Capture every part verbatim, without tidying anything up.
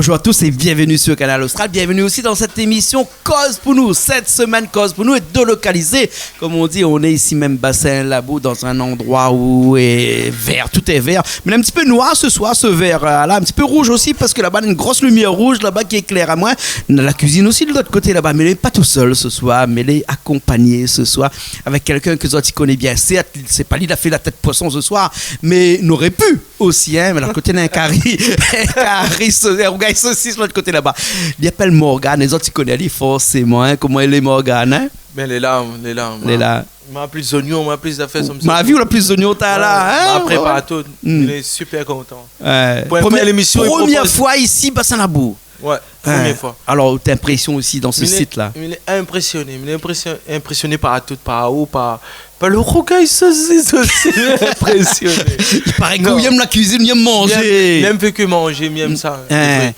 Bonjour à tous et bienvenue sur Kanal Austral. Bienvenue aussi dans cette émission Koz pou nou. Cette semaine, Koz pou nou est délocalisée. Comme on dit, on est ici même Bassin Labou, dans un endroit où est vert, tout est vert. Mais un petit peu noir ce soir, ce vert, euh, là, un petit peu rouge aussi, parce que là-bas, une grosse lumière rouge là-bas qui éclaire à moi. La cuisine aussi de l'autre côté là-bas, mais elle est pas tout seule ce soir, mais elle est accompagnée ce soir avec quelqu'un ke zot i koné bien. Certes, sé pa li la fé la tèt poisson ce soir, mais il aurait pu aussi, hein, mé la koté néna in kari, in kari so-, in rougay sosis lot koté laba. Li apèl Morgane, lézot i koné ali forséman, hein. Koman i lé Morgane, hein ? Bin, lé la, lé la. Lé la. Ma plis zonion, ma plis zafèr konmsa. Ma vi ou la plis zonion ta la, hein ? Ma prépar tout. Hmm. Lé super kontan. Ouais. Pou in premièr, premièr émisyon, i premièr propose foi isi, Bassin Labou. Ouais, premièr foi. Alor, out inprésion osi dan se sit la ? Mi lé inprésioné, mi lé inprésion-, inprésioné par tout, par ou, par, par le rougay sosis osi, inprésioné. I paré ke ou yèm la kuizine, ou yèm manzé. Non. Mi yèm, mi yèm fé ke manzé, mi yèm sa, lé vré.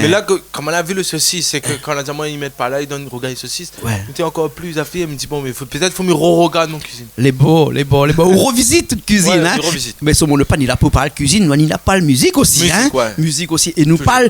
Mé la ke, kan ma la vi le sosis, sé ke kan la di amoin i mèt pa la, i donn rougay sosis, mi té ankor pli aféyé, mi di, bon, mé fo, pétèt fo mi rogard mon kuizine. Lé bo, lé bo, lé bo. Ou rovizit out kuizine, hein. Ouais, mi rovizit. Mé solman nou lé pa ni la pou parl kuizine, nou lé ni la pou parl mizik osi, hein. Mizik, ouais. Mizik osi. É nou parl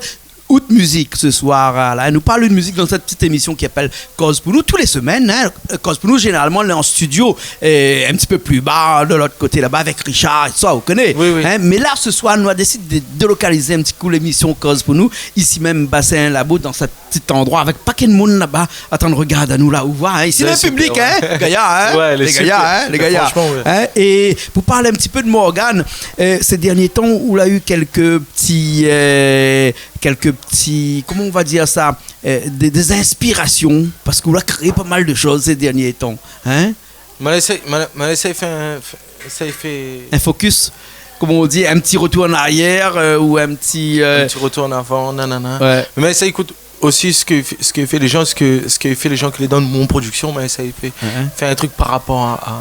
out mizik se soir, euh, la. Nou parl out mizik dan sèt ti émision ki apèl Koz pou nou, tou lé semèn, hein. Koz pou nou, zénéralman, lé an studio, é in ti pé pli ba, de lot koté laba, avèk Richard, sa, ou koné, hein. Oui, oui. Mé la, se soir, nou la désid de délokaliz in ti kou lémision Koz pou nou, isi mèm, Bassin Labou, dan sèt ti androi, avèk pakèt moun laba, atann, rogard anou la, ou voi, hein. Isi, lé piblik, hein. Ouais, super, ouais. Gayar, hein. Ouais, lé gayar, hein, lé gayar. Fransman, ouais. Hein, é pou parl in ti pé de Morgane, euh, sé dèrnié tan, ou la u kèlk ti, euh, kèlk ti, koman nou va dir sa, euh, dé, dé inspirasion, parske ou la kréé pa mal de shoz sé dèrnié tan, hein ? Ma la éséy, ma la, ma la éséy fé in, fé, éséy fé in focus, koman i di, in ti retour an arièr, euh, ou in ti, euh, in ti retour an avan, nanana. Ouais. Mé ma la éséy ékout osi sak i fé, sak i fé lé jan, sak, sak i fé lé jan ki lé dan mon prodiksion, ma la éséy fé, fé in trik par rapor a, a,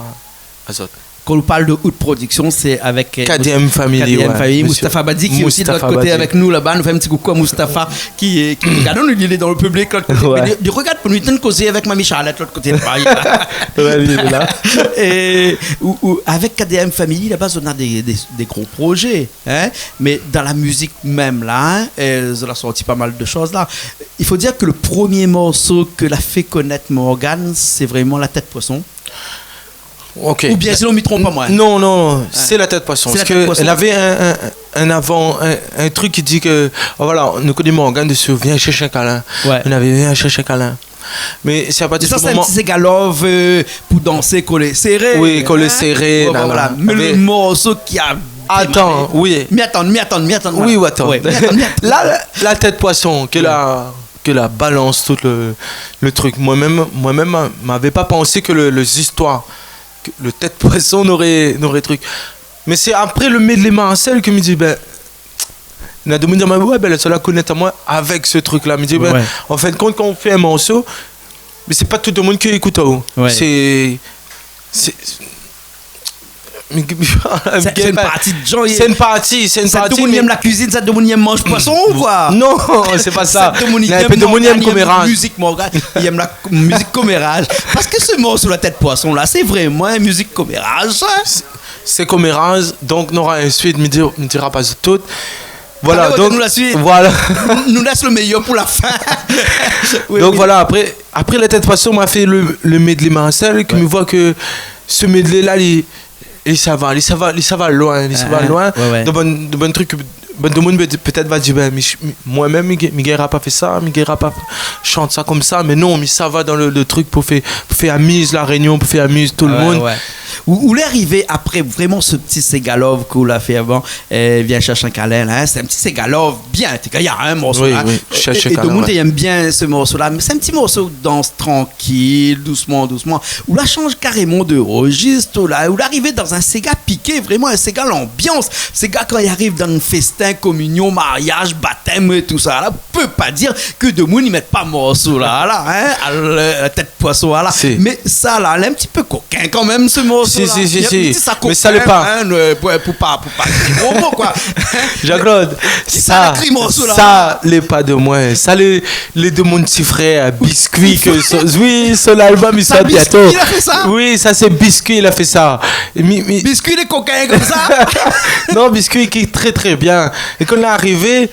a zot. Kan nou parl de out prodiksion, sé avèk, euh, K D M Family, K D M Family, ouais. Moustapha Badi, ki lé osi de lot koté avèk nou laba. Nou fé in ti koukou a Moustapha, ki, euh, ki rogard anou, li lé dan le piblik, lot koté. Ouais. Mé li, li rogard pou nou, li lé antrin de kozé avèk Mami Charlotte, lot koté laba. Ouais, li lé la. É, ou, ou, avèk K D M Family, laba, zot néna dé, dé, dé gro projé, hein. Mé dan la mizik mèm la, hein, euh, zot la sorti pa mal de shoz la. I fo dir ke le premié morso ke la fé konèt Morgane, sé vréman La Tèt Poisson. Ok. Oubien sinon, mi tronp pa, moin ? Non, non, non, sé La Tèt Poisson. Sé La Tèt Poisson. Parske navé in, in, in avan, in, in trik ki di ke, oh, voilà, nou koné Morgane desi Vien shèrsh in kalin. Ouais. Navé Vien shèrsh in kalin. Mé sé a partir de se moman. Mé sa, sé in ti séga love, euh, pou dansé, kolé séré, hein ? Oui, kolé séré, nanana. Voilà. Mé le morso ki a démaré. Atann, oui. Mi atann, mi atann, mi atann, voilà. Oui, ou atann. Ouais, mi atann, mi atann. La, la, La Tèt Poisson, ke la ke la balans tout le, le trik. Moin mèm, moin mèm, ma, mavé pa pansé ke le, le zistoir, ke le Tèt Poisson noré, noré trik. Mé sé apré le medley Marcel ke mi di, bin, na demoun i di amoin, ouais, bin, sa la konèt amoin avèk se trik la. Mi di, bin, an fin de kont, kan ou fé in morso, mé sé pa tout demoun ki ékout aou. Ouais. Sé, sé, Sé, sé in parti de jan, sé in parti, sé in parti, mé sat demoun i yèm la kuizine, sat demoun i yèm manz poisson ou koi ? Non, sé pa sa. Sat demoun i yèm manz, i yèm mizik manz, i yèm la mizik koméraz. Parske se morso La Tèt Poisson la, sé vréman in mizik koméraz, sa. Sé, sé koméraz, donk nora in suit, mi di, mi dira pa tout. Voilà, donk, nou la suit. Voilà. Nou, nou lès le méyèr pou la fin. Oui, donk oui. Voilà, apré, apré La Tèt Poisson, ma fé le, le medley Marcel, ke mi voi ke se medley la, li, li sava, li sava, li sava loin, li sava loin. Ouais, ouais. De bann, de bann trik, bann demoun pétèt va dir, bin, mi, mi, moin mèm, mi, mi gingn pa fé sa, mi gingn pa shant sa konmsa, mé non, mi sava dan le, le trik pou fé, pou fé amiz La Rényon, pou fé amiz tout le moun. Ouais, ouais. Ou, ou lé arivé apré vréman se ti séga love ke ou la fé avan, euh, Vien shèrsh in kalin la, hein, sé in ti séga love bien, té gayar, hein, morso la. Oui, oui, é, é, é demoun té yèm bien se morso la. Mé sé in ti morso dans trankil, dousman, dousman. Ou la shanz karéman de rejis la, ou la arivé dan in séga piké, vréman in séga lanbians. Séga kan i ariv dan festin, kominion, mariaz, batèm é tousa la, pé pa dir ke demoun i mèt pa morso la, la, hein, a La Tèt Poisson la. Si. Mé sa la, lé in ti pé kokin kan mèm, se morso la. Si, si, si, si. Mé sa lé pa. Hein, le, pou, pou pa, pou pa dir gro mo, koi. Jean-Claude, sa, sa lé pa de moin. Sa lé, lé de mon ti frèr, Biscuit, ke so, oui, son album i sort bientôt. Sé Biscuit la fé sa ? Oui, sa sé Biscuit la fé sa. Mi, mi... Biscuit lé kokin konmsa ? Non, Biscuit ki lé trè, trè bien. É kan nou la arivé,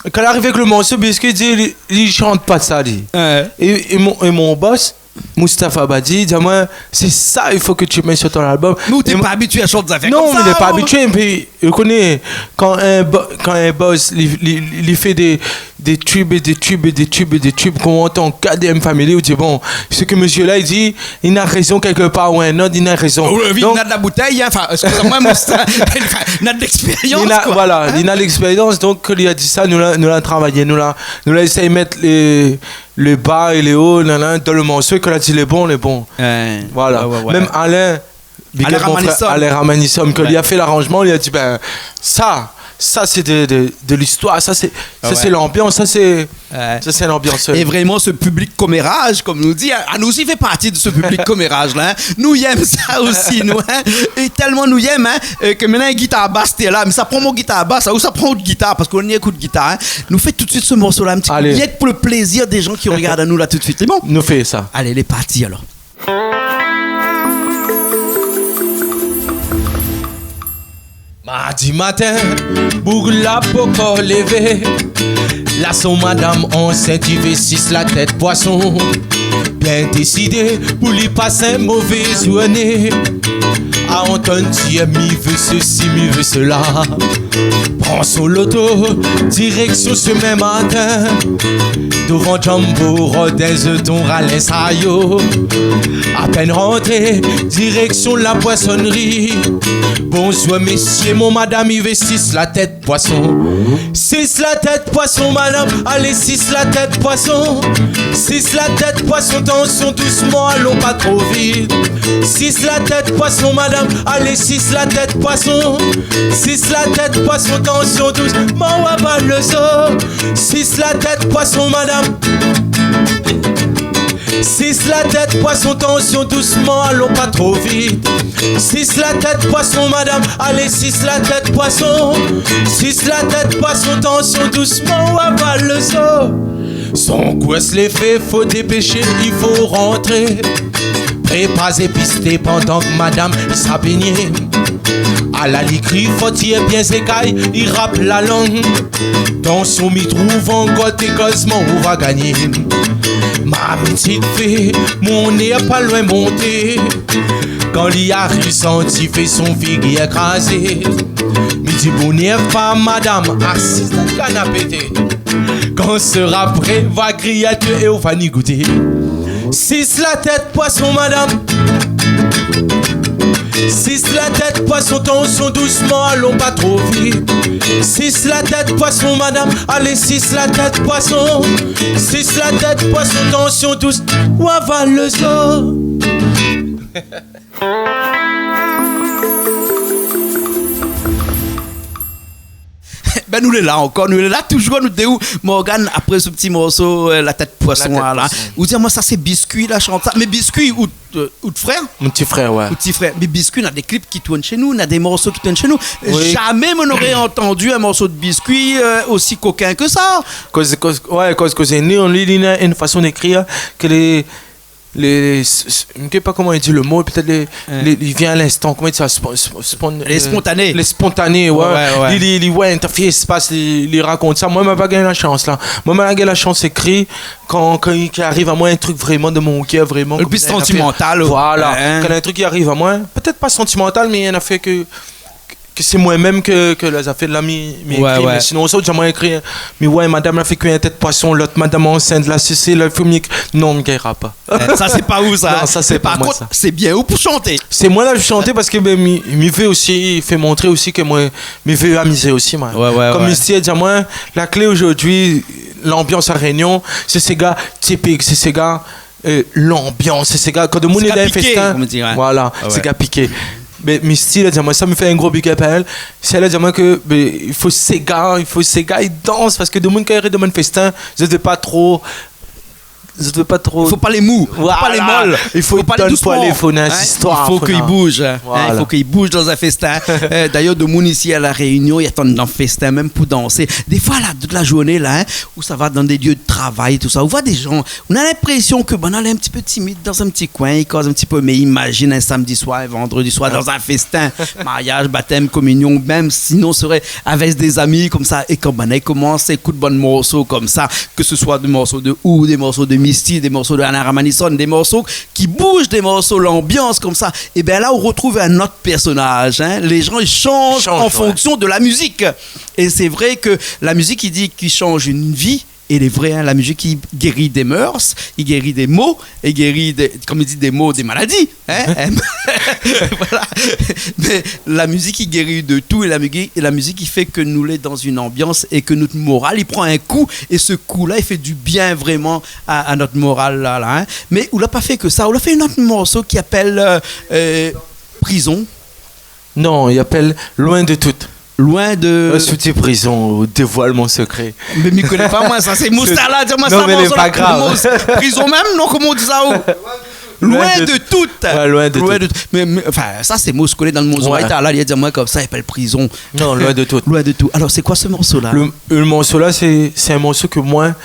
Kan li ariv èk le morso Biscuit, li di, li, li shant pa sa, li. Ouais. É, é mon, é mon boss, Moustapha Badi, li di amoin, sé sa, i fo ke ou mèt sur ton album. Mé ou té pa abitié a shant zafèr konmsa, ou ? Non, mé li lé pa abitié, épi, ou koné, kan in bo-, kan in boss, li, li, li fé dé, dé tube é dé tube é dé tube é dé tube, kan ou antann K D M Family, ou di, bon, sak mésyé-la i di, li na rézon kèlkepar ou in not, li na rézon. Donk, li na de la boutèy, hein, anfin, excusez-moi, Moustapha, li na de l'expérience, li na, quoi. Voilà, li na l'expérience, donk, li la di sa, nou la, nou la travay, nou la, nou la éséy mèt lé, lé ba é lé o, nanana, dan le morso, kan li la di lé bon, lé bon. Ouais. Voilà. Ouais, ouais, ouais. Mèm Alain, big up mon frèr, Alain Ramanisson. Alain Ramanisson, ke li la fé laranjman, li la di, ben, sa, sa sé de, de, de listoir, sa sé, sa sé lanbians, sa sé, sa sé lanbians. Ah ouais. Ouais. É vréman, se piblik koméraz, kom nou di, hein, anou osi i fé parti de se piblik koméraz-la, hein. Nou i èm sa osi, nou, hein. É tèlman nou i èm, hein, euh, ke mintnan, gitar bas, té la, mé sa pran mon gitar bas, sa, ou sa pran out gitar, parske nou ékout gitar, hein. Nou fé tout de suite se morso-la, in ti kou, rienk pou le plézir dé jan ki rogard anou la tout de suite. Sé bon ? Allez. Nou fé sa. Allez, lé parti alor. Mardi matin, boug la pankor lévé. La son madam ansint, i vé sis latèt poison. Bien désidé pou li pas in mové zourné. A antann dir, mi vé sesi, mi vé sela. Pran son loto, direksion Semin Martin. Dovan Jumbo Road, in zéton ralin sa yo. Apèn rantré, direksion la poisonri. Bonzour mésyé, mon madam i vé sis latèt poison. Sis latèt poison, madam, alé, sis latèt poison. Sis latèt poison, tansion dousman, alon pa tro vit. Sis latèt poison, madam, alé, sis latèt poison. Sis latèt poison, tansion dousman, ou aval le zo. Sis latèt poison, madam. Sis latèt poison, tansion dousman, alon pa tro vit. Sis latèt poison, madam, alé, sis latèt poison. Sis latèt poison, tansion dousman, ou aval le zo. Son kours lé fé, fo dépéshé, i fo rantré. Prépar zépis té pandan ke madam i sa bingné. Ala li kri, fo tir bien zékay, i rap la lang. Tansion mi trouv angor, té kozman ou va gagné. Marmit i fé, mon nèr pa loin monté. Kan li ariv, santi fé, son figir krazé. Mi di bonèr pa madam, asiz dan kanapé té. Kan sra pré, va griyé é ou va ni gouté. Sis latèt poison, madam. Sis latèt poison, tansion dousman, alon pa tro vit. Sis latèt poison, madam, alé, sis latèt poison. Sis latèt poison, tansion dous, ou aval le zo. Bin, nou lé la ankor, nou lé la toujour, nou dé ou, Morgan, apré se ti morso, euh, La tèt poison, la, la. Ou di amoin, sa sé Biscuit la shant sa. Mé Biscuit, out, euh, out frèr ? Mon ti frèr, ouais. Out ti frèr. Mé Biscuit, na dé klip ki tourn shé nou, na dé morso ki tourn shé nou. Oui. Zamé moin noré antandu in morso de Biscuit, euh, osi kokin ke sa. Koz, koz, ouais, koz, koz, li, li, li na in fason d'ékrir ke lé, lé, s-, s-, mi koné pa koman i di le mo, pétèt lé, lé, li vien a linstan, koman i di sa, spon-, spon-, spon-, lé, euh, spontané. Lé spontané, ouais. Ouais, ouais. Li, li, li, ouais, in tafé i spas, li, li rakont sa. Moin, ma pa gingn la shans la. Moin, ma gingn la shans ékri kan, kan i, ki ariv amoin in trik vréman de mon kèr, vréman. Le pli santimantal, ouais. Voilà. Kan in trik i ariv amoin, pétèt pa santimantal, mé in afèr ke ke sé moin mèm ke, ke lé zafèr la mi, mi ékri, ouais, mé sinon, sa, zamé ékri, mi, ouais, madam la fé kui in tèt poison, lot madam ansint la, sé, sé la fé mi, non, mi gingn pa. Eh, sa, sé pa ou, sa, hein. Non, sa, sé pa moin, sa. Mé par kont, sé bien ou pou shanté. Sé moin la, mi shant parske, bin, mi, mi vé osi fé montré osi ke moin, mi vé amizé osi, moin. Ouais, ouais, ouais. Kom isi, zamé, la klé zordi, lanbians La Rényon, sé séga tipik, sé séga euh, lanbians, sé séga, kan demoun lé dan in festin, séga piké, kom i di, ouais. Voilà, ah ouais, séga piké. Mé Misty la di amoin sa, mi fé in gro big up a èl. Sé èl la di amoin ke, bin, i fo séga, i fo séga i dans, parske demoun, kan i ariv dan in festin, zot i vé pa tro zot i vé pa tro... I fo pa lé mou, fo pa lé mol, i fo pa lé dousman. Voilà. I fo donn pou alé, fo néna zistoir, i fo k'i bouz, in, i fo k'i bouz dan in festin. Voilà. Euh, dayèr, demoun isi La Rényon i atann dan festin, mèm pou dansé. Défoi la, tout la zourné la, in, ou sava dan dé lieu de travay, tousa, ou voi dé zan, ou na linprésion ke banna lé in ti pé timid dan in ti koin, i koz in ti pé, mé imazine in samdi soir, in vandredi soir, dan in festin, mariaz, batèm, kominion, mèm sinon sré avèk dé zami konmsa, é kan banna i komans ékout bann morso konmsa, ke se soi dé morso de Who, dé morso de Misty, dé morso de Anna Ramanisson, dé morso ki bouz, dé morso lanbians konmsa, é bin la, ou rotrouv in not pèrsonaz, in. Lé zan i sanz an fonksion de la mizik. É sé vré ke la mizik, i di, ki sanz in vi, é lé vré, in, la mizik i géri dé mèrs, i géri dé mo, i géri dé, konm i di, dé mo, dé maladi, in. Voilà. Mé la mizik i géri de tout, é la mizik, é la mizik i fé ke nou lé dan in anbians é ke nout moral i pran in kou, é se kou la i fé di bien vréman a, a nout moral la, la, in. Mé ou la pa fé ke sa, ou la fé in ot morso ki apèl, euh, euh, Prizon. Non, i apèl Loin de tout. Loin de... Euh, si ou di prizon, ou dévoil mon sekré. Mé mi koné pa, moin, sa, sé Moussa la, di amoin sa. Non, mé lé pa grav. Prizon mèm, non, koman ou di sa, ou ? Loin de tout. Ouais, Loin de tout. Mé, mé, anfin, sa, sé Moussa, koné dan le mond, ouais, la, li la di amoin konmsa, i apèl Prizon. Non, Loin de tout. Loin de tout. Alor, sé koi se morso la ? Le, le morso la, sé, sé in morso ke moin,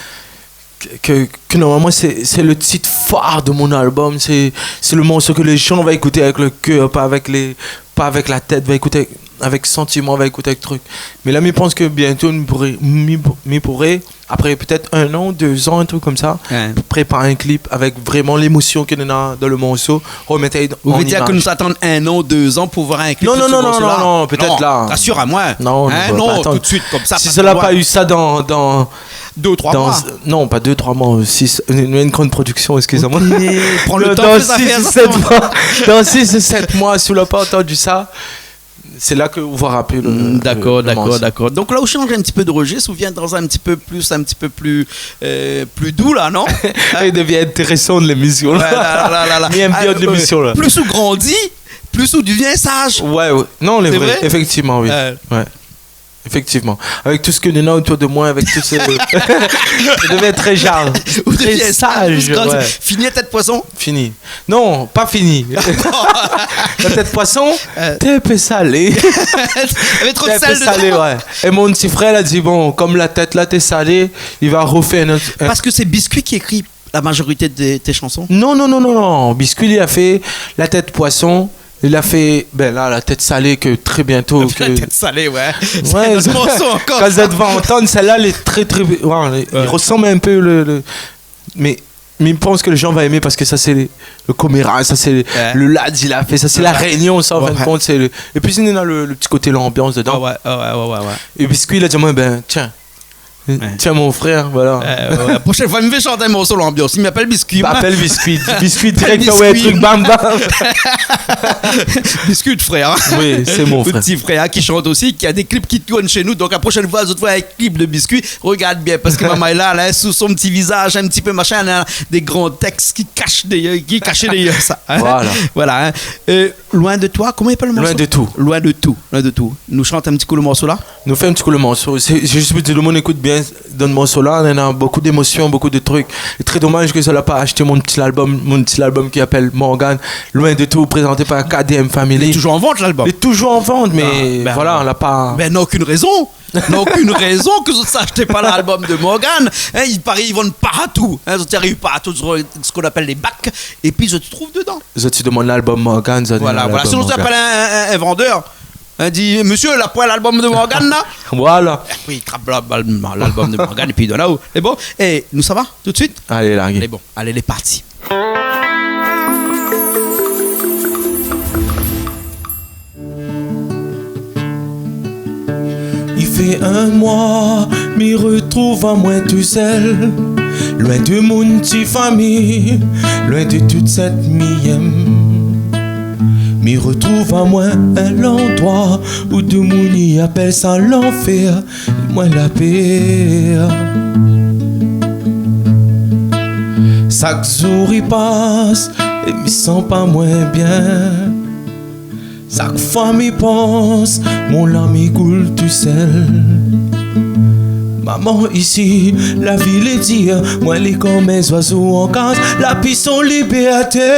ke, ke normalman sé, sé le tit far de mon album. Sé, sé le morso ke lé zan va ékouté avèk le kèr, pa avèk lé, pa avèk la tèt, va ékouté avèk santiman, va ékouté avèk truk. Mé la, mi pans ke bientô, mi pouré, mi, mi pouré, apré pétèt in an, dé zan, in truk konmsa, ouais, prépar in klip avèk vréman lémosion ke néna dan le morso, remèt an imaz. Ou vé dir ke nou atann in an, dé zan pou voir in klip sur se morso la ? Non, non, non, non, non, pétèt la. Rasir amoin. Non, nou va pa atann. Tout de suite, konmsa, pa tro loin. Si sa la pa u sa dan, dan dé ou troi moi. Non, pa dé, troi moi, sis, in, in gran prodiksion, eskiz amoin. OK, pran le tan, fé zafèr, sa. Dan sis ou sèt moi, dan sis ou sèt moi, si ou la pa antandi sa, sé la ke ou va rapèl le, le morso. Mm, dakor, dakor, dakor. Donk la, ou sanz in ti pé de rejis, ou vien dan in ti pé pli, in ti pé pli, euh, pli dou la, non ? I devien intérésan lémision la. Ouais, la, la, la, la. Mi èm bien lémision la. Plis ou grandi, plis ou devien saz. Ouais, ouais. Non, lé vré. Sé vré ? Éfèktivman, oui. Ouais. Éfèktivman. Avèk tout sak néna otour de moin, avèk tout se, sa devien tré saz. Ou devien saz, ouais. Fini la tèt poison ? Fini. Non, pa fini. La tèt poison, euh, té in pé salé. Té in pé salé, ouais. É mon ti frèr la di, bon, konm la tèt la té salé, li va refèr in ot, in... Parske sé Biscuit ki ékri la majorité de tes chansons ? Non, non, non, non, non. Biscuit, li la fé La tèt poison. Li la fé, bin la, La tèt salé, ke tré bientô, ke... La tèt salé, ouais. Ouais, sé in ot morso ankor, kan zot va antann, sèl-la, lé tré, tré, ouais, li resanm in pé le, le, mé, mé mi pans ke lé zan va èm, parske sa sé le, le komeraz, sa sé le, le ladi la fé, sa sé La Rényon, sa, an fin de kont, sé le, épi néna le, le ti koté lanbians dedan. Ouais, ouais, ouais, ouais, ouais. É Biscuit la di amoin, bin, tiens, Ouais. Tiens, mon frèr, voilà. Euh, ouais, ouais. Proshèn foi, mi vé shant in morso lanbians. Mi apèl Biscuit. Apèl Biscuit. Biscuit dirèk, ouais, truk, bam, bam. Biscuit, frèr, in. Oui, sé mon frèr. Le ti frèr, in, ki shant osi, ki na dé klip ki tourn shé nou. Donk, la proshèn foi zot i voi in klip de Biscuit, rogard bien, parske momon lé la, la, sou son ti vizaz, in ti pé machin, néna dé gran tèks ki kash dèrièr, ki lé kashé dèrièr sa, in. Voilà. Voilà, in. Euh, Loin de toi, koman i apèl le morso ? Loin de tout. Loin de tout, Loin de tout. Nou shant in ti kou le morso la ? Nou fé in ti kou le morso. Sé, sé zis pou dir, le moun ékout bien dan le morso la, néna bonpé d'émosion, bonpé de truk. É tré domaz ke zot la pa ashté mon ti album, mon ti album ki apèl Morgan, Loin de tout, prézanté par K D M Family. Lé toujour an vant, lalbum ? Lé toujour an vant, mé... Ah, bin voilà, la pa... Bin, na okin rézon. Na okin rézon ke zot i ashèt pa lalbum de Morgan. In, i paré, i vann partou. In, zot i ariv partou, sur sak i apèl lé bak, épi zot i trouv dedan. Zot i demann lalbum Morgan, zot i... Voilà, voilà. Sinon, zot i apèl in, in, in vandèr. In, di, « Mésyé, la poin lalbum de Morgan, la ? » Voilà. Épi i trap la, la, lalbum de Morgan, épi i donn aou. É bon, é nou sava tout de suit ? Alé, largé. Alé, bon, alé, lé parti. I fé in moi, mi retrouv amoin tousèl, loin de mon ti fami, loin de tout sak mi èm. Mi retrouv amoin in landroi ousa demoun i apèl sa lanfèr, moin la pèr. Sak zour i pas, é mi san pa moin bien. Sak foi mi pans, mon larm i koul tousèl. Maman, isi la vi lé dir, moin lé konm in zoizo an kaz, la pi san libèrté.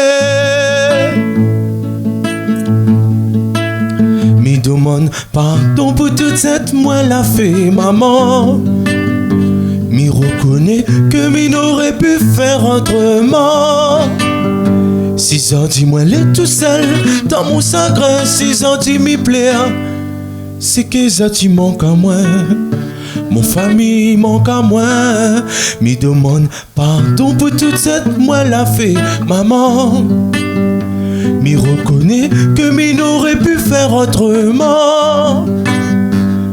Mi domann pardon pou tout sèt moin la fé, maman. Mi rokoné ke mi noré pu fèr otroman. Si zot i di moin lé tousèl dan mon sagrin, si zot i di mi plèr, sé ke zot i mank amoin. Mon fami mank amoin. Mi domann pardon pou tout sèt moin la fé, maman. Mi rokoné ke mi noré pu fèr otroman.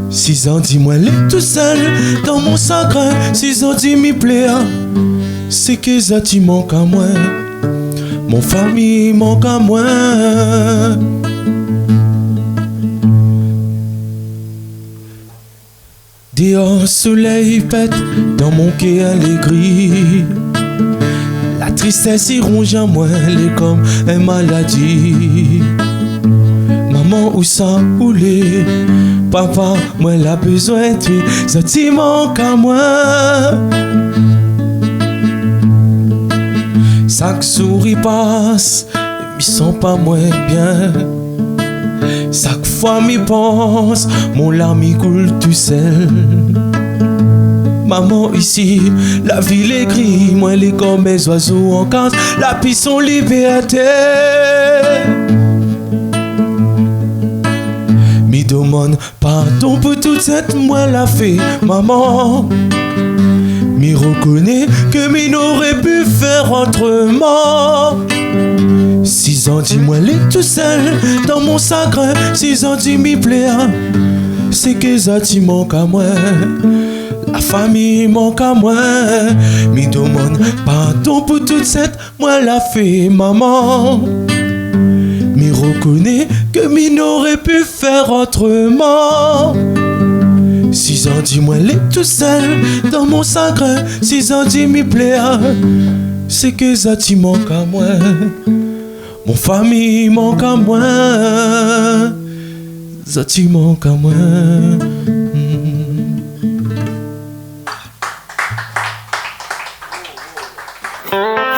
Si zot i di moin lé tousèl dan mon sagrin, si zot i di mi plèr, sé ke zot i mank amoin. Mon fami mank amoin. Déor solèy i pèt, dan mon kèr lé gri. La tristès i ronz amoin, lé konm in maladi. Maman, ousa ou lé? Papa, moin la bezoin twi, zot i mank amoin. Sak zour i pas, mi san pa moin bien. Sak foi mi pans, mon larm i koul tousèl. Maman, isi la vi lé gri, moin lé konm in zoizo an kaz, la pi san libèrté. Mi domann pardon pou tout sèt moin la fé, maman. Mi rokoné ke mi noré pu fèr otroman. Si zot i di moin lé tousèl dan mon sagrin, si zot i di mi plèr, sé ke zot i mank amoin. La fami mank amoin. Mi domann pardon pou tout sèt moin la fé, maman. Mi rokoné ke mi noré pu fèr otroman. Si zot i di moin lé tousèl dan mon sagrin, si zot i di mi plèr, sé ke zot i mank amoin. Mon fami mank amoin. Zot i mank amoin. Hmm.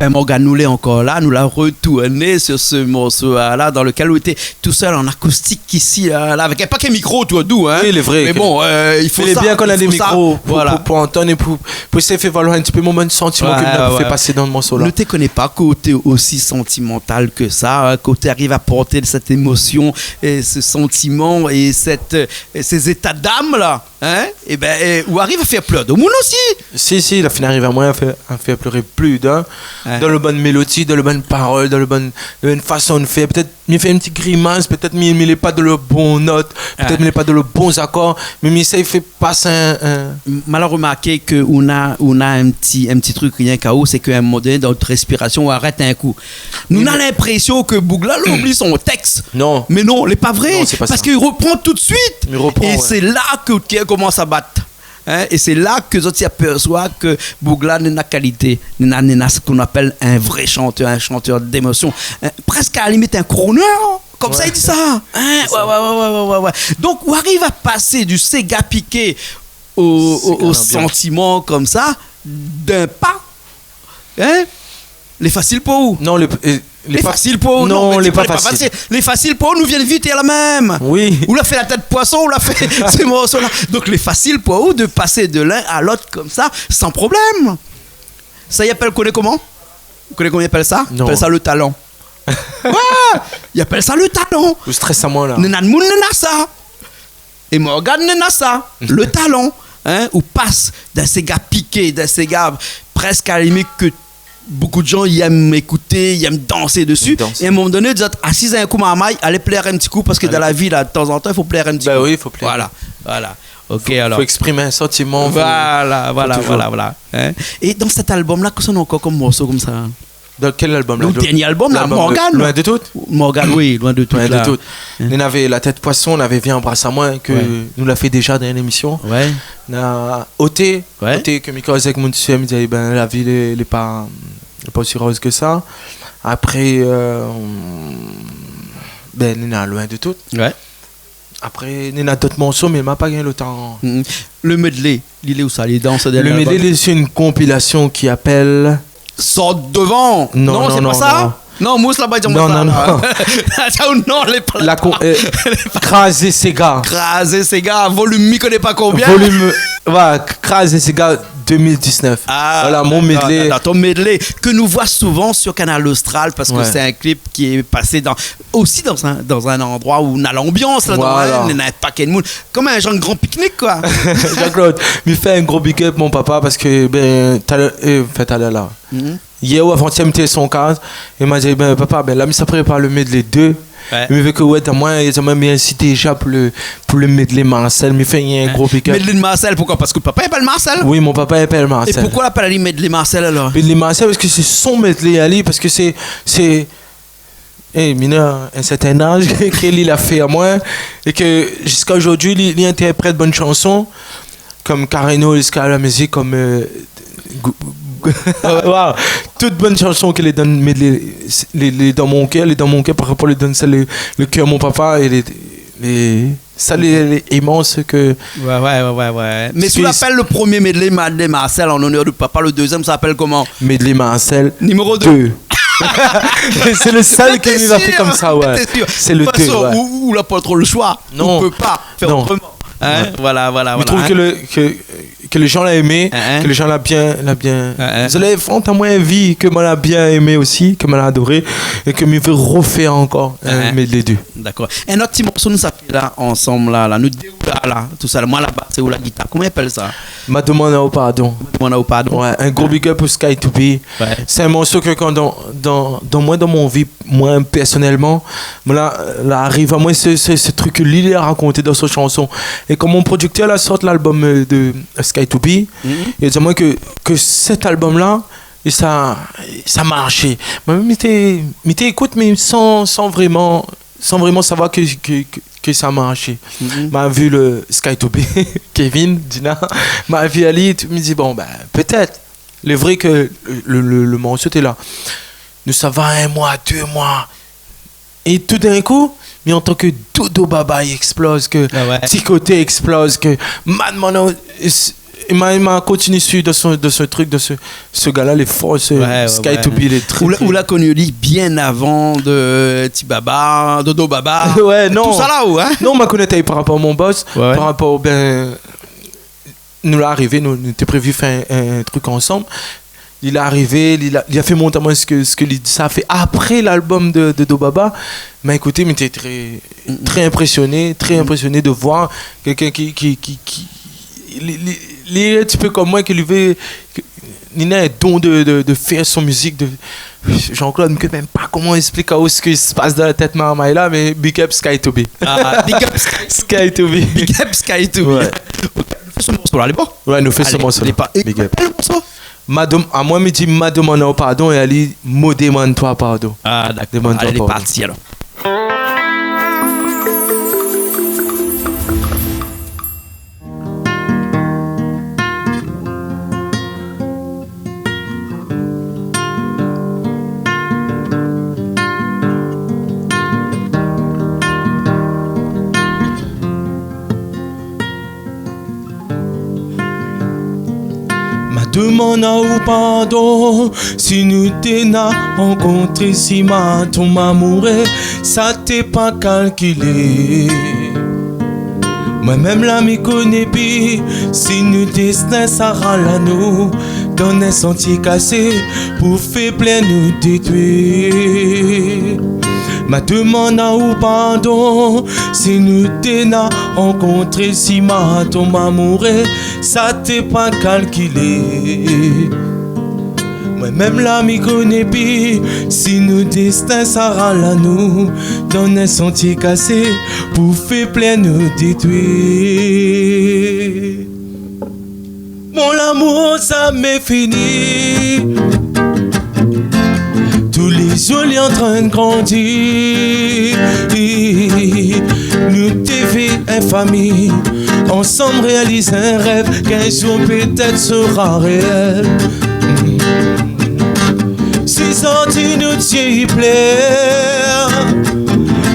Bin, Morgan, nou lé ankor la, nou la retourné sur ce morceau, euh, la, dans lequel ou té tousèl an akoustik isi, euh, la, avèk in paké mikro otour de ou, hein. Oui, il est vrai. Mé bon, euh, i fo sa, bien kan néna dé mikro pou, pou, pou antann é pou, pou éséy fé valoir in ti pé mon, mon santiman ke nou la fé pasé dan le morso la. Nou té koné pa ke ou té osi santimantal ke sa, hein, ke ou té ariv a port sèt émosion é se santiman é sèt, euh, é sé zéta d'am la, hein, é bin, é, ou ariv a fé plèr domoun osi. Si, si, la fine ariv amoin a fé, a fé plèr plis d'in. Ouais. Dan le bann mélodi, dan le bann parol, dan le bann, dan le bann fason de fèr. Pétèt mi fé in ti grimas, pétèt mi, mi lé pa dan le bon not, pétèt mi lé pa dan le bon zakor, mé mi éséy fé pas in, in... M-, ma la romarké ke ou na, ou na in ti, in ti trik rienk aou, sé ke a in moman doné, dan out réspirasion, ou arèt in kou. Nou na linprésion ke boug la la oubli son tèks. Non. Mé non, lé pa vré, non, sé pa sa. Parske i ropran tout de suit. I ropran, ouais. É sé la ke out kèr i komans a bat. Hein, é sé la ke zot i apèrsoi ke boug la néna kalité, néna, néna ce qu'on appelle un vrai chanteur, un chanteur d'émotion, hein, prèsk a la limit un crooner, konmsa i di sa. Hein, ouais, ouais, ouais. Donk, ou ariv a pasé du séga piké au, au, au santiman konmsa, d'in pa. Hein ? Lé fasil pou ou ? Non, lé, euh, lé pa fasil pou ou ? Non, lé pa fasil. Lé fasil pou ou, nou vien vit la mèm. Oui. Ou la fé La tèt poison, ou la fé sé morso la. Donk, lé fasil pou ou de pasé de l'un à l'autre konmsa, san problèm. Sa i apèl, koné koman ? Ou koné koman i apèl sa ? Non. I apèl sa le talan. Ouais, i apèl sa le talan. Ou strès amoin la. Néna d'moun néna sa. É Morgan néna sa, le talan, hein, ou pas d'in séga piké, d'in séga prèsk a la limit ke bonpé de moun i èm ékouté, i èm dansé desi. Dans. É a in moman doné, zot i asiz in kou marmay, alé plèr in ti kou, parske dan la vi la, tazantan, i fo plèr in ti kou. Bin oui, i fo plèr. Voilà, voilà. OK, fo, alor. Fo éksprim in santiman, fo, voilà, fo voilà, toujours. Voilà, voilà. Hein ? É dan sèt album la, kosa néna ankor konm morso konmsa ? Dan kèl album la ? Le dèrnié album la, Morgan. Loin de tout ? Morgan, oui, Loin de tout la. Loin de tout. Hein. Nou navé La tèt poison, navé Vien anbras amoin, ke nou la fé déza dan in émision. Ouais. Na Oté, ouais. Oté ke mi koz avèk mon ti sèr, mi di, é bin, la vi lé, lé pa, lé pa osi roz ke sa. Apré, euh, bin, néna Loin de tout. Ouais. apré, néna dot morso, mé ma pa gingn lo tan. Mm. Le medley, li lé ousa, li lé dan se dernié album ? Le medley, sé in konpilasion ki apèl Sort devan. Non, non, sé pa sa ? Non, Mouss la pa di amwin sa, non. Sa ou non, lé pa la kon-, euh, Krazé Séga. Krazé Séga, volume mi koné pa konbien. Volume, voilà, Krazé Séga deux mille dix-neuf. Ah, voilà, mon medley. Dakor, dakor. Ton medley ke nou voi souvan sur Kanal Austral parske sé in klip ki lé pasé dan, osi dan in, dan in landroi ousa néna lanbians la, voilà, néna in pakèt moun. Konm in janr gran piknik, koi. Jean-Claude, mi fé in gro big up mon papa parske, bin, talèr, euh, anfin, talèr la. Mhm. Yèr ou avan-yèr, mi té son kaz, é ma di, bin, papa, bin, la, mi sa prépar le medley deux. Ouais. Mi vé ke, ouais, dan mwin, é sa mwin, mi insit déza pou le, pou le medley Marcel, mi fé in gro big up. Medley Marcel, poukoi ? Parske papa i apèl Marcel ? Oui, mon papa i apèl Marcel. É poukoi i apèl ali medley Marcel, alor ? Medley Marcel, parske sé son medley ali, parske sé, sé, é, mi néna in sèrtin az ke li la fé amwin, é ke ziska zordi, li, li intèrprèt bann shanson, konm Carreno, Esclave la mizik, konm, euh, gou-, gou-, waouh, tout bann shanson ke lé dan medley, lé, lé dan mon kèr, lé dan mon kèr par rapor lé dan sèl, le, le kèr mon papa é lé, lé, sa lé, lé imans ke... Ouais, ouais, ouais, ouais, ouais. Mé si ou apèl le premié medley Medley Marcel an onèr de papa, le dezièm sa apèl koman ? Medley Marcel deux. Numéro deux. Sé le sèl ke li la fé konmsa, ouais. Té sir ? Té sir ? Sé le deux, ouais. De tout fason, ou, ou la pa tro le shoi. Non. Ou pé pa fé otreman. Non. Hein ? Ouais. Voilà, voilà, voilà. Mi trouv ke le, ke, ke lé jan la émé, hein, ke lé jan la bien, la bien. Hein, hein. Zot la fé antann amwin in vi ke mwin la bien émé osi, ke mwin la adoré, é ke mi vé rofé ankor, hein, hein, medley deux. Dakor. In ot ti morso nou sa fé la, ansanm la, la. Nou dé ou la, la, tousèl. Mwin la bas é ou la gitar. Koman i apèl sa ? Ma domann aou pardon. Ma domann aou pardon. Ouais, in gro big up pou Sky to Be. Ouais. Sé in morso ke kan dan, dan, dan mwin, dan mon vi, mwin, pèrsonèlman, mwin la, la ariv amwin se, se, se trik ke li la rakonté dan son shanson. É kan mon prodiktèr la sort lalbom, euh, de Sky to Be, mhm, li la di amwin ke, ke sèt albom la, é sa, sa marshé. Mwin mèm, mi té, mi té ékout, mé san, san vréman, san vréman savoir ke, ke, ke, ke sa marshé. Mhm. Ma vi le Sky to Be, Kevin, Dina, ma vi ali, mi di, bon, bin, pétèt. Lé vré ke le, le, le, le morso té la. Nou sava in mwa, dé mwa. É toudinkou, mi antann ke Dodo Baba i éksploz, ke Ti Koté i éksploz, ke Mad Mono, é s-, é ma, ma kontinié suiv dan son, dan son trik, dan se, se gars-là, lé for, se Sky to Be, lé trè, trè... Ah ouais, ouais, ouais. Ou la, ou la koni li bien avan de Ti Baba, Dodo Baba, ouais, non, tousala, ou, hein ? Non, ma koné ali par rapor mon boss, ouais, ouais, par rapor, bin, nou la arivé, nou, nou té prévi fé in, in trik ansanm. Li la arivé, li la, li la fé mont amwin sak, sak li sa fé apré lalbom de, de Dodo Baba. Ma ékouté, mi té trè, trè inprésioné, trè inprésioné de voir kèlkin ki, ki, ki, ki, li, li, li lé in ti pé konm mwin, ke li vé, ke, li néna in don de, de, de fé son mizik, de, Jean-Claude, mi koné mèm pa koman ésplik aou sak i spas dan la tèt marmay la, mé big up Sky to Be. Ah, big up Sky to Be. Sky to Be. Big up Sky to Be. Ouais. Ok, nou fé se morso la, lé bon ? Ouais, nou fé se morso la. Alé, lé pa... Big up. Ékout le morso. Ma dem-, amwin, mi di, ma domann aou pardon, é ali, mo domann twa pardon. Ah, dakor. Domann twa pardon. Alé, lé parti, alor. Ma domann aou pardon, si nou té na rankontré, si ma tonm amouré, sa té pa kalkilé. Mwin mèm la mi koné pi si nou dèstin sara la nou dann in santié kasé pou fé plèr nou détwi. Ma domann aou pardon, si nou té na rankontré, si ma tonm amouré, sa té pa kalkilé. Mwin mèm la mi koné pi si nou dèstin sara la nou dann in santié kasé pou fé plèr nou détwi. Mon lamour, sa mé fini. Tou lé zour li antrin grandi. Nou té vé in fami, ansanm réaliz in rèv, k'in zour pétèt sera réèl. Si sa ti nou tié i plèr,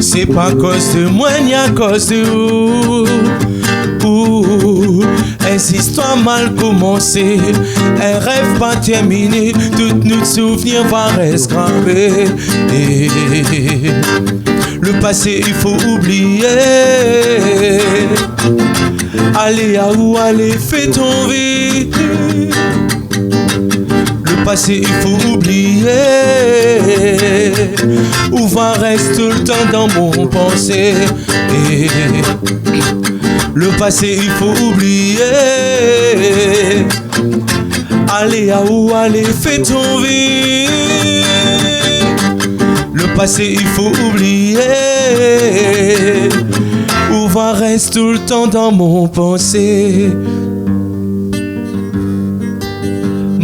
Sé pa koz de moin, ni akoz de ou. Ou, in zistoir mal komansé, in rèv pa tèrminé, tout nout souvnir va rès gravé. É le pasé, i fo oublié. Alé, aou alé, fé ton vi. Le pasé, i fo oublié. Ou va rès toultan dan mon pansé. Le pasé, i fo oublié. Alé, aou alé, fé ton vi. Le pasé, i fo oublié. Ou va rès toultan dan mon pansé.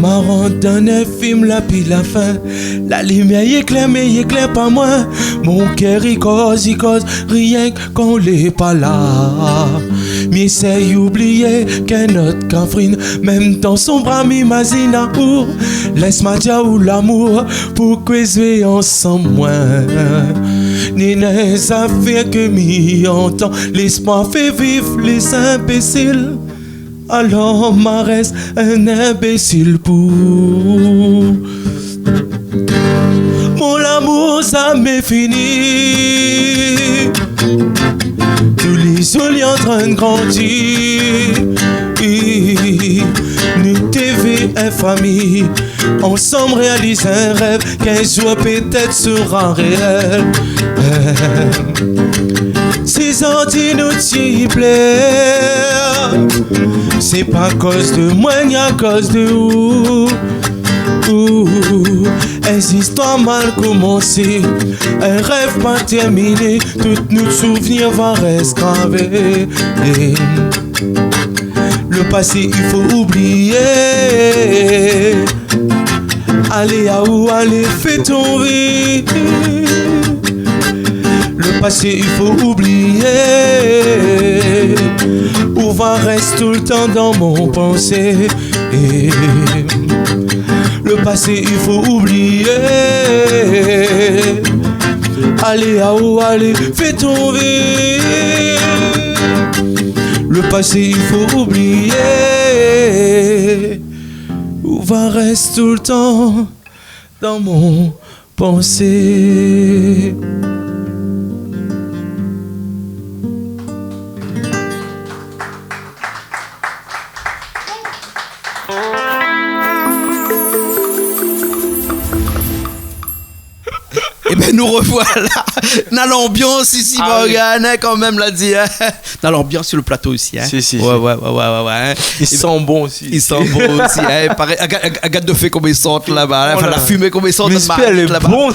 Ma rant dan in film, la pi la fin. La limièr i éklèr, mé i éklèr pa moin. Mon kèr i koz, i koz, rienk kan ou lé pa la. Mi éséy oublié k'in not Kafrine, mèm dan son bra mi mazine aou. Lès ma di aou lamour, pou k'ou zoué ansanm moin. Néna zafèr ke mi antan, lès moin fé viv lé zinbésil. Alor ma rès in inbésil pou ou. Mon lamour, zamé fini. Tou lé zour li antrin grandi. Nou té vé in fami. Ansanm réaliz in rèv, k'in zour pétèt sera réèl. Si zot i di nou ti plèr, sé pa koz de moin, ni akoz de ou. Ou, in zistoir mal komansé, in rèv pa tèrminé, tout nout souvnir va rès gravé. Le pasé, i fo oublié. Alé, aou alé, fé ton vi. Le pasé, i fo oublié. Ou va rès toultan dan mon pansé. Le pasé, i fo oublié. Alé, aou alé, fé ton vi. Le pasé, i fo oublié. Ou va rès toultan dan mon pansé. Ében, nou rovoila. Na lanbians isi, ah oui, Morgan, in, kan mèm, la di, in. Na lanbians si le plato isi, in. Si, si, ouais, si. Ouais, ouais, ouais, ouais, ouais, in. I san bon osi. I san bon osi, in. Parèy, agard, agard, agard de fé koman i sort laba, in. Oh la la. Anfin, la fimé koman i sort laba. Mé lé bon.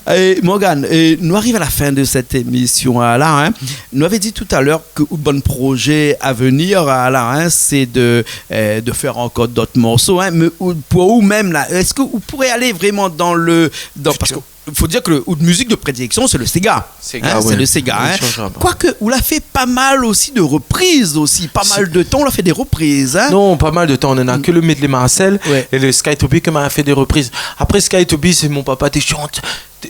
É Morgan, é, nou ariv a la fin de sèt émision la, in. Nou lavé di talèr ke out bann projé a venir, a, la, in, sé de, euh, de fèr ankor dot morso, in, mé ou, pou ou mèm, la, èske ou pouré alé vréman dan le, dan, parske fo dir ke le, out mizik de prédilection, sé le séga. Séga, in, sé le séga, in. Koike ou la fé pa mal osi de repriz osi, pa mal de tan ou la fé dé repriz, in. Non, pa mal de tan, nou na ke le medley Marcel é le Sky Toby ke ma fé dé repriz. Apré, Sky Toby, sé mon papa té shant.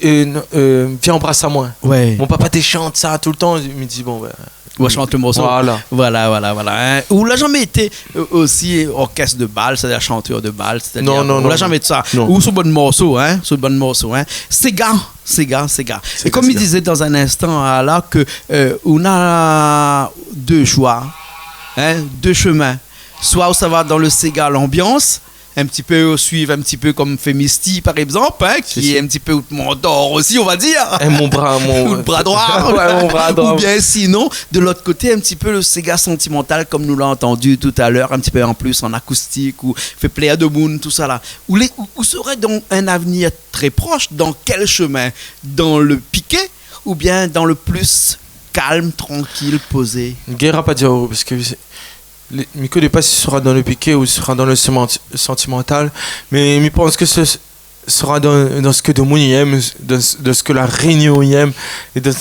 Euh, non, euh, Viens embrasse-moi. Ouais. Mon papa té shant sa toultan. Mi di, bon, ben, ou va shant le morso. Voilà. Voilà, voilà, voilà, in. Ou la zamé été, euh, osi orkès de bal, sétadir shantèr de bal, sétadir... Non, non, non. Ou la zamé été sa. Non. Ou sou bann morso, in, sou bann morso, in. Séga, séga, séga. Séga, séga. É kom mi dizé dan in instan, a, la, ke, euh, ou na dé shoi, in, dé shemin. Soi ou sava dan le séga lanbians, in ti pé, euh, suiv in ti pé kom fé Misty, par égzanp, in, ki lé in ti pé out mantor osi, on va dir. Si, si. É mon bra, mon... Out bra droi. Ouais, mon bra droi. Oubien sinon, de lot koté, in ti pé le séga santimantal, kom nou la antandi talèr, in ti pé an plis an akoustik, ou fé plèr demoun, tousala. Ou lé, ou, ou sré dan in avnir trè prosh, dan kèl shemin ? Dan le piké oubien dan le plis kalm, trankil, pozé ? Gèr a pa dir, parske sé, le, mi koné pa si sra dan le piké ou sra dan le sémant-, santimantal, mé mi pans ke sé sra dan, dan sak demoun i èm, dan, dan sak La Rényon i èm, é dan...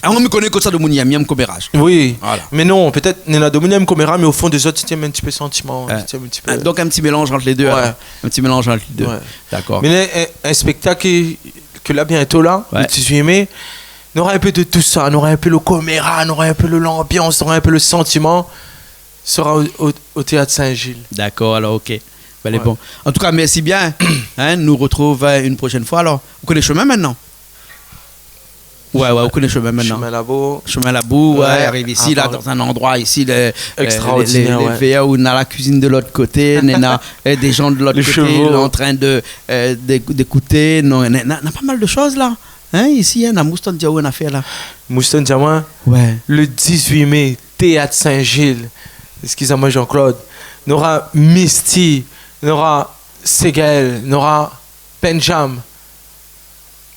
Ah, moin, mi koné kosa demoun i èm, i èm koméraj. Oui. Voilà. Mé non, pétèt, néna demoun i èm koméraj, mé o fon dé zot, i èm in ti pé santiman, i èm in ti pé... Ah, donk in ti mélanz ant lé dé, alor. Ouais. In ti mélanz ant lé dé. Ouais. Dakor. Mé in, in, in spéktak ki, ke la, bientôt la, le dix-huit mai, nora in pé de tout sa, nora in pé le komera, nora in pé le, l'anbians, nora in pé le santiman, sera o, o, o Téat Sin-Zil. Dakor, alor, OK. Bin, lé bon. An tou ka, mèrsi bien. In, nou retrouv, eu, in proshèn foi, alor. Ou koné shomin mintnan ? Ouais, ouais, ou koné shomin mintnan. Shomin Labou. Shomin Labou, ouais, ariv isi, la, dan in landroi isi, le, eu, ekstraordinèr, le, le, le vèr, ou na la kuizine de lot koté, néna, eu, dé jan de lot koté, lé antrin de, eu, d'ék-, d'ékouté. Non, néna, néna pa mal de shoz la. In, isi, in, na Mouston Diaou, in afèr la. Mouston Diaou, in. Ouais. Le dix-huit mai, Téat Sin-Zil. Eskiz amoin, Jean-Claude. Nora Misty, nora Ségaël, nora Benjam.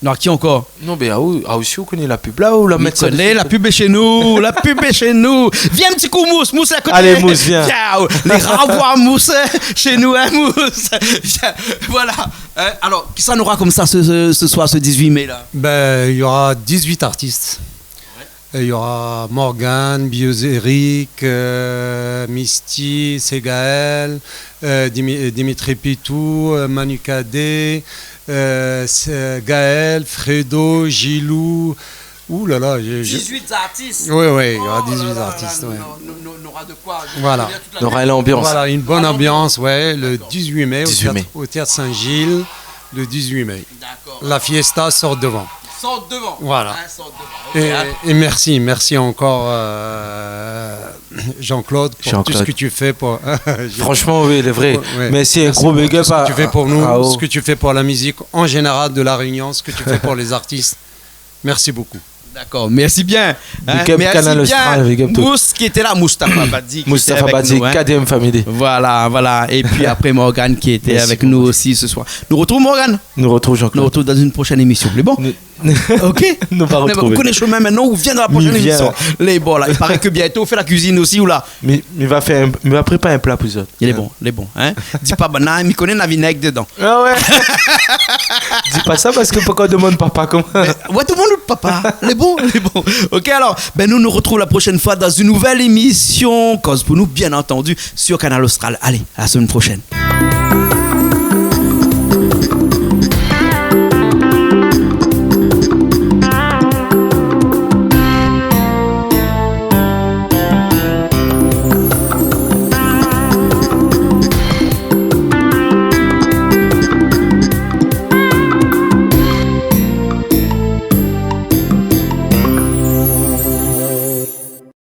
Non, ki ankor ? Non, bin, aou, aou osi, ou koné la pub la, ou la mèt sa dsi ? Mi koné, la pub lé shé nou, la pub lé shé nou. Vien in ti kou, Mous, Mous lé a koté. Alé, Mous, vien. Vien, lé rar voir Mous, in, shé nou, in, Mous. Vien, voilà. In, alor, kisa nora konmsa se, se, se soir, se dix-huit mai la ? Bin, il y aura dix-huit artistes. Ouais. Il y aura Morgan, Biozéric, eu, Misty, Ségaël, eu, Dimi-, eu, Dimitri Pitou, eu, Manu Cadet, eu, sé, Gaël, Fredo, Gilou. Ouh là là, je, je... Dix-huit artistes. Oui, oui, il y aura dix-huit artistes, ouais. Oh là là, nou, nou, nou, nou nora de koi. Voilà. Je veux dire, toute la... Nora in anbians. Voilà, une bonne ambiance, ouais, le dix-huit mai au théâtre, au théâtre Saint-Gilles, le dix-huit mai. D'accord. La fiesta sort devant. Sort devant. Voilà. In, sort devant. OK, in. Et, et merci, merci encore, eu, Jean-Claude, pour tout ce que tu fais pour... Jean-Claude. Franchement, oui, il est vrai. Ouais, ouais. Merci beaucoup pour tout ce que tu fais pour nous, ce que tu fais pour la musique en général de La Réunion, ce que tu fais pour les artistes. Merci beaucoup. D'accord, merci bien. In, big up Kanal Austral, big up tout. Mous ki lété la, Moustapha Badji ki lété avèk nou, in. Moustapha Badji, K D M Family. Voilà, voilà. Et puis après, Morgan ki lété avèk nou osi se soir. Merci beaucoup. Nou retrouv Morgan. Nou retrouv Jean-Claude. Nou retrouv dan in proshèn émisyon. Lé bon ? Nou, OK. Nou va retrouv. Ou koné shomin mintnan, ou vien dan la proshèn émisyon. Mi vien. Lé bon la. I paré ke bientôt ou fé la kuizine osi, ou la. Mi, mi va fé in, mi va prépar in pla pou zot. Lé bon, lé bon, in. Di pa banna, mi koné na vinèg dedan. Ah ouais. Di pa sa parske pankor demann papa koman. Mé, ouais, tout le monde papa. Lé bon, lé bon. OK, alor, bin, nou, nou retrouv la proshèn foi dan in nouvèl émisyon Koz pou nou, bien entendu, sur Kanal Austral. Alé, à la semaine prochaine.